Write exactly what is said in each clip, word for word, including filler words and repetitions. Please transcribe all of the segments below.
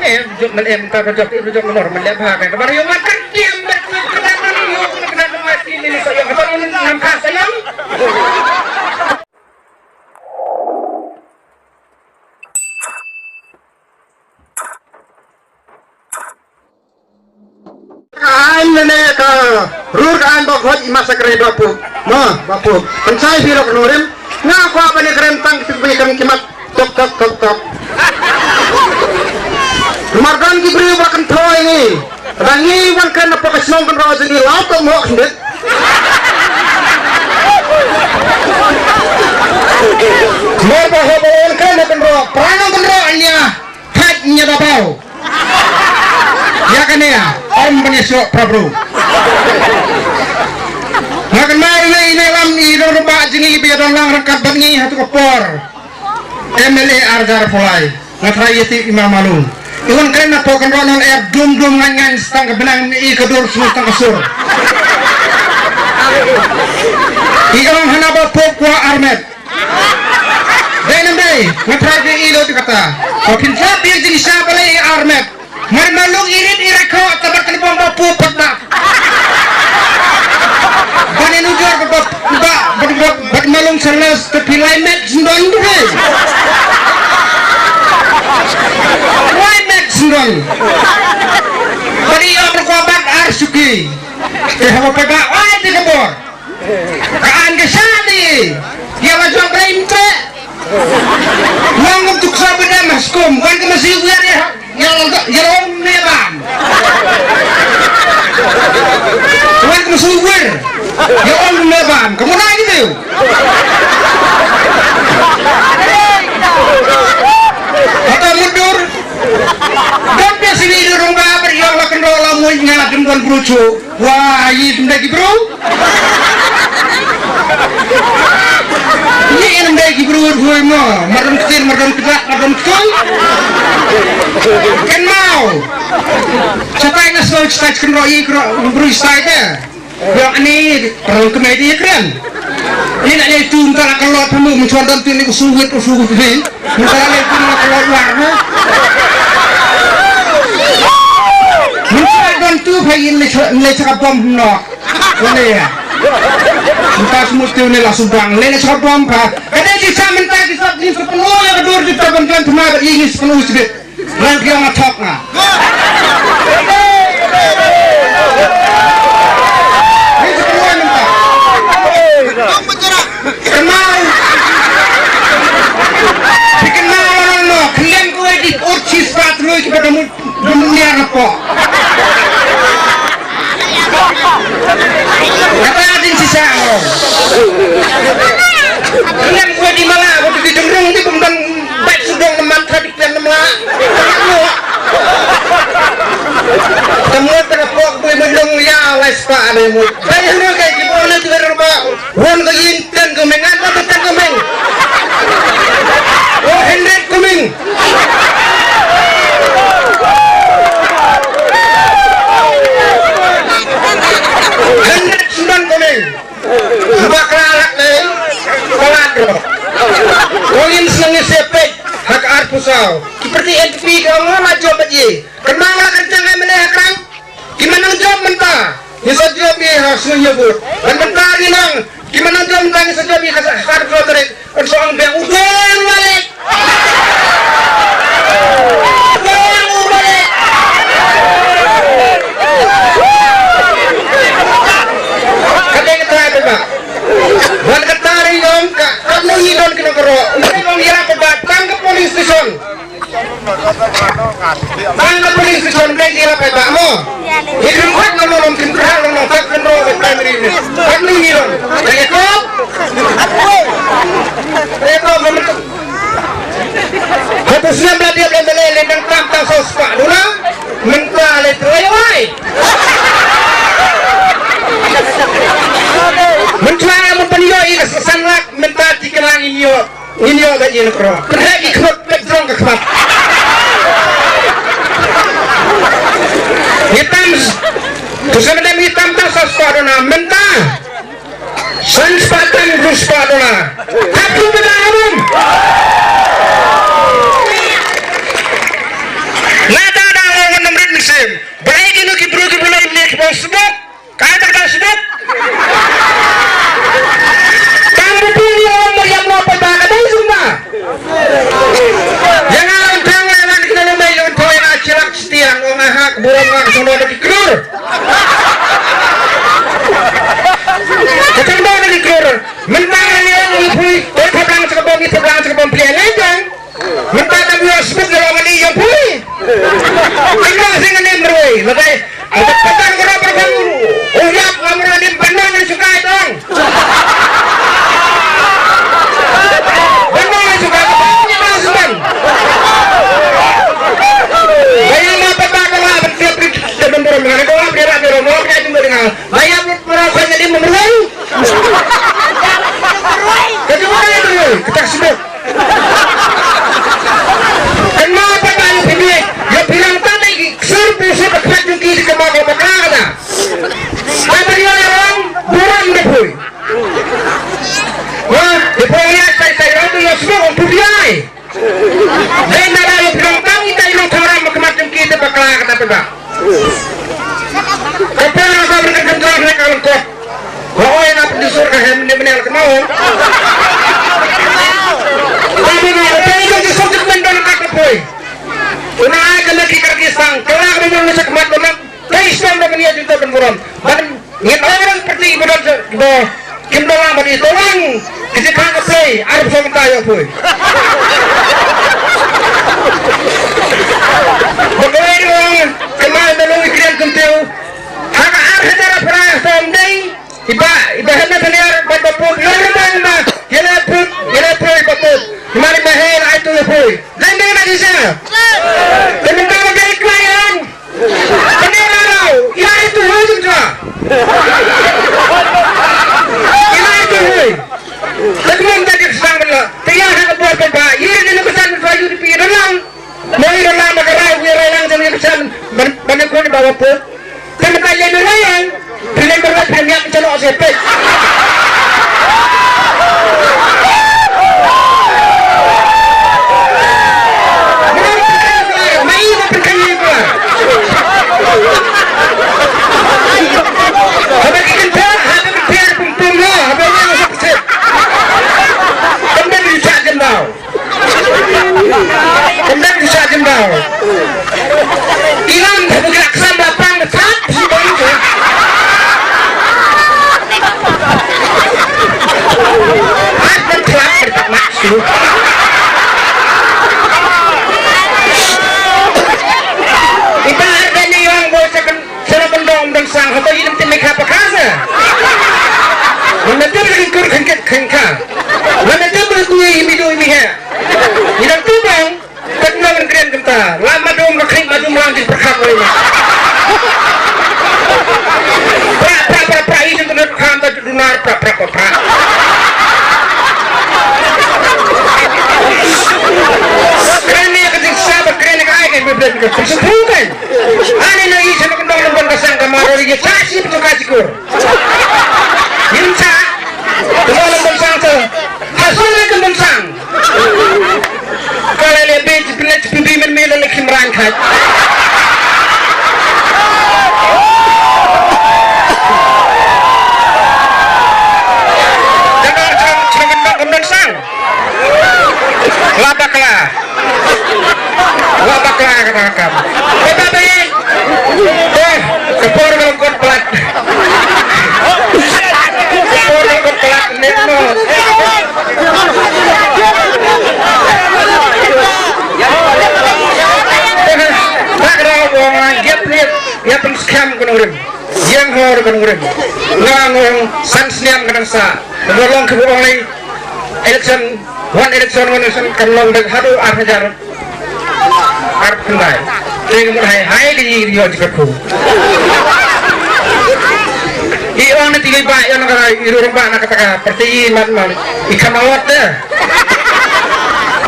Em jok men em ka jok ti jok menor men lep ha ka ba yo mat kan tiam bet ni ka ba ni yo ka na ma ti ni so yo ka ba ni nam ka sa yo. Ka aiñ lane ka rur ka aiñ ba khot i masakre ba pu. Ma, ba pu. Kan sai biro ka nurim. Nga kwa ba ne kren tang kit ba ne kren kimat. Tok, tok, tok, tok. Mar don ki briew ba kan thoi ngi. Ba ngi wan kren na pok ka shnong kan ro jong ngi lau ka mo kan dit. Mar ba ho ba wan kren na kan ro. Pranong kan ro anya. Thait nya da bau. Ya kane ya, om ban ya syok pra bru. Nga kan mai wei ne lam i dong ruba jing i bia dong lang rangkat ban ngi hatu ka por. M L A arjar pulai. Nga trai yati imam malu. Iwan kren na pokan ro non er dum dum ngan ngan stang ka benang ni i ka dur sunu stang ka sur. I ong hana ba pok kwa armet. Dei nang dei, nga trai dei ilo di kata. Ko phin sa pir jing sa balai i armet. Mar malung irit i rakho tabat kan bom ba pu pat ba. Bani nujor ba ba ba ba ba malung salas te pilai met sendon dei. Wai met sendon. Bani yo ko bat ar suki. Te hawa pe ba wai di kabor. Ka an ka shah ni. Ya la jong ka im te. Long kum tuk sa bida mas kum. Wan ka masi wer ya. Ya la ya la om ne bam. Wan ka masi wer. Ya om ne bam. Kamu na ni tu. Kata mundur. Dan biasa ni dorong ba ber yang la kendala mu ingat dengan berucu. Wah, yi dum dagi bro. Yi dum dagi bro, hui mo. Maram ktir, maram kdak, maram ktul. Ken mau. Satai na so satai ken ro yi kro bro satai de. Yo ani perang komedi kren. Ni nak ni tu entara kalau tamu mencuan dan tu ni usuhit usuhit ni. Mutara le kum na ka lawyer na. Mutara don tu pha yin le cha, le cha bom no. Wale ya. Muta smut tu ne la subang le cha bom pha. Kade ji sa menta ji sa ji sa penuh ya dur ji ta ban kan tuma ba ini sepuluh sibit. Lan kiong atok na. Ini sepuluh menta. Kenal. Dikenal orang no, kalian kau di urchis patrui kita demu dunia apa? Kata adin sisa. Kalian kau di mana? Kau di dengrung di pembang baik sudah nemat tadi kalian nemla. Kamu kena pok boleh mendung ya, les pak ada mu. Saya nak kayak gimana tu berapa? Wan ka yin ten ka meng, an ba ten ka meng. Oh, hundred ka meng. Hundred sudan ka meng. Ba kra lak ne. Ba lak ro. Ko yin snang ne se pek. Hak ar pusaw. Ki perti N P P ka ngam a jop ye. Kan ma la kan chang ai mene ha krang. Ki manang jop mynta, ngi sa jop ïa ha sngewbha. Ban mynta ngi nang, ki manang jop mynta ngi sa jop ïa ha sa, ha sa tarik. Kan sa ong biang u dang malik. U dang u malik. Ka dei ka trai ba. Wan ka tari ong ka, ka ngi don ki nong kro. Ngi ong ïa ka ba tang ka police station. Tang ka police station dei ki la pynbah mo. Ki kynrad nong nong, kynrad nong nong, tak kynrad ka primary ni. Kat ni ni nong. Dei ko. Dei ko mo. Hatu snem la dia bela bela le dang tam tam saw spah duna. Mynta le try wai. Mynta mun pan ïoh i ka san lak, mynta ti ka lang in ïoh. Ngin ïoh da ïa na kro. Pynheh ki khmut peit jrong ka khmat. Ngi tam. Tu sa ma dem ngi tam tam sa spah dona mynta. San spah tam ru spah dona. Hap tu bida na bum. Lada Balei kino ki briew kiba leh ïa ki ba sdok? Ka dang da sdok. Tang ba phi ïa ong ba ïa mo paidbah ka dei sumba. Ïa nga ong tang ïa nga ki na lymei ïa ong tang ïa nga chilak stiang ong nga ha ka burom nga ka sngewdon da ki klur. Ka sngewdon da ki klur. Mynta nga ong ïa phi, to thaplang sa ka bom, ïa thaplang sa ka bom phi ïa ngai jong. Mynta tang ïa sbuk ïa long ani ïa phi. Kan long sing ani mroi. Lada, lada patang ko ro patang. Oh ya, amra ni bandang ni sukai dong. Bandang ni sukai dong. Ni na sukan. Bayu ma patang ko la bertiap di depan burung. Ngana ko la bertiap di rumah. Ngana ko la bertiap di rumah. Bayar pura ko jadi memerung. Kata mana itu? Kita sebut. Kenapa tak ada pemilik? Ya bilang tadi serbu sebab kerja kita ke mana mana ada. Tapi dia orang buram deh pui. Wah, dia punya saya saya itu ya semua orang putih ai. Dei na ba ïa phi long tang ita i nongthoh ram ba khmat jong ki te bakla kata phi ba. Ka por nga sa bynta ka jong ne ka long kot. Hooid na pynjur ka hem ne mene ka nong. Ka mene ka te ïa ki sok jingmyn don ka ka poi. Una ai ka laki ka ki sang ka la ka mene ka khmat don. Tei sdang da kane jingthoh ban burom. Ban ngin ong rang pyrthei ba don ba kim don lang ban ïa tong ki jingkhang ka plei ar ba song ta ïa poi. Ba kawei ruh ong kynmaw ba long i krian kyntiew. Ha ka ar hajar phra song dei iba iba hena thaniar ba ba put ïa ba ba ïa la put ïa la poi ba put. Mari ba hel ai tu ïa poi. Dei dei na ki sa. Dei mynta ba dei kynmaw ïa ong. Kane la rau, ïa itu hui jingja. Ïa itu hui. Te kumne da dik sang bela. Te ïa ha ka bor pynba, ïa ne ne kesan pynba ïa U D P ïa lang. Mo ïa lang da ka rau, ïa rau lang jang ïa kesan ban ban ko ni bawa put. Te mynta ïa ne rau yang. Pynleng berwet pynleng ïa kesan o se pek. Iba ar bani yang bo sa kan sala bendong dan sang hato yidem tin mekha pakasa. Mana tu beri kur khengket khengka. Mana tu beri kui imi do imi he. Yidem tu bang. Kat na ngan kren kenta. Lama dum ka kheng ma dum lang jin perkham kali ma. Pra pra pra pra i jin tu kham ta dunar pra pra pra pra. Kren ni ka jin sa ba kren ni ka ai ka mi blen ka. Sempurna. Ani na i sa na kendong lembon ka sang ka maro ri ta si tu ka sikur. Yin sa. Kendong lembon sang tu. Ha sung ni lembon sang. Ka la le be ji pine ji pibi men me la le kim ran khat. Kendong sang, kendong sang. La bakla. Wa bakla ka ba kam. Ba ba ba. Eh, ka por ka long kot plat. Ka por ka long kot plat ne no. Ba ka rau ba nga yap ne yap pynskhem ka nongrim. Ïeng hor ka nongrim. Nga ngong san snem ka dang sa. Nga long ka ba ong lei election, one election, one election kan long dang haduh ar hajar. Ar pynlai. Te ka mut hai hai ka ji ka ji ka khu. I ong na ti ba i ong na ka i ru rong ba na ka ta ka parti i man man. I kam awat de.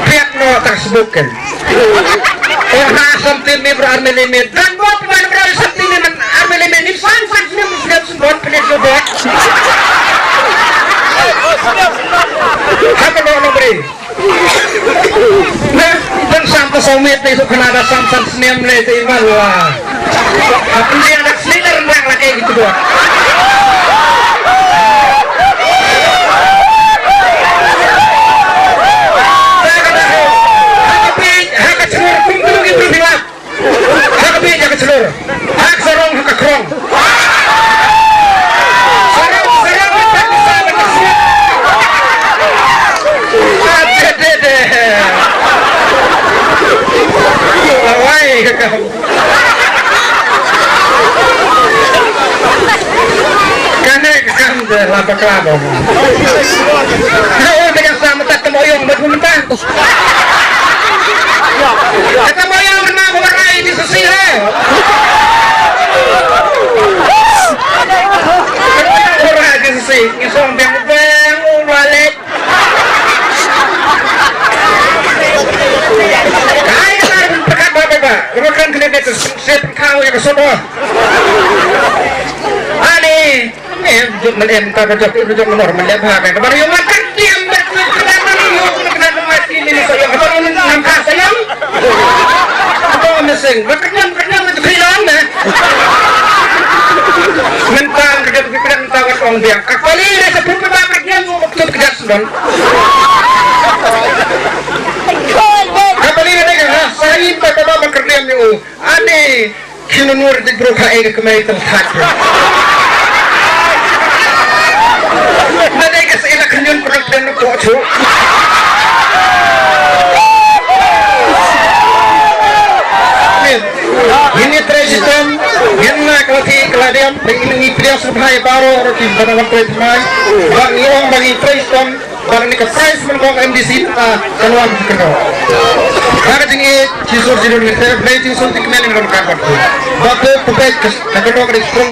Piat no ta ka sbuk kan. Oh ha something me bra arme le me. Dan bot man bra something me man arme le me. Ni san san ni me bra sbuk kan. Bon pynlait lo bot. Ha ka lo lo bre. Na, ban sam ka sawmet dei suk khana da sam sam snem le te iman wa. Ha pyndiang da slider wang la ke gitu doh. Ha ka peit, ha ka chngur kum tu ki tu bilap. Ha ka peit, ha ka chngur. Ha ka sarong, ha ka krong. Sarong, sarong, ha ka sarong. Ah, de, de, de. Lawai ka kam. Kane ka kam de la bakla ba. Lo ba ka sa mata tamo yong ba mynta. Ka tamo yong mynta ba rai di sisi he. Ka tamo yong ba rai di sisi. Ngi song biang biang u wallet. Ka ai ka lar pynpyrkhat ba ba ba. Rukan kene de ka sep kau ya ka sobo. Ani, em jok men em ka jok jok menor men lep ha ka. Ba yo mat kan diam ba ka da ka yo ka da ma ki ni so yo ka ba nam ka sayang. Ka ba missing. Ba ka nam ka nam ka khilon na. Mentang ka jok ka nam ta ka ong biang. Ka pali re sa pun ba ka diam mo ka tut ka jat sudon. Ka pali re ka sa yin ba ka ba ka diam ni u. Ane kino nur di bro ka e ka kemai tang thak. Na dai ka sa ila kanyun prak dan ko chu. Amin. Ini trei sitom, ini na kelati keladiam, ini ni prias bahai baro roti bana waktu mai. Bang iong bang ini trei sitom, bang ini ke prize men bang M D C ta keluar ke keno. Bang jing e, jisur jidun ni te, blei jisur jikmen ini kan kan. Bang tu pupet ke keno ke strong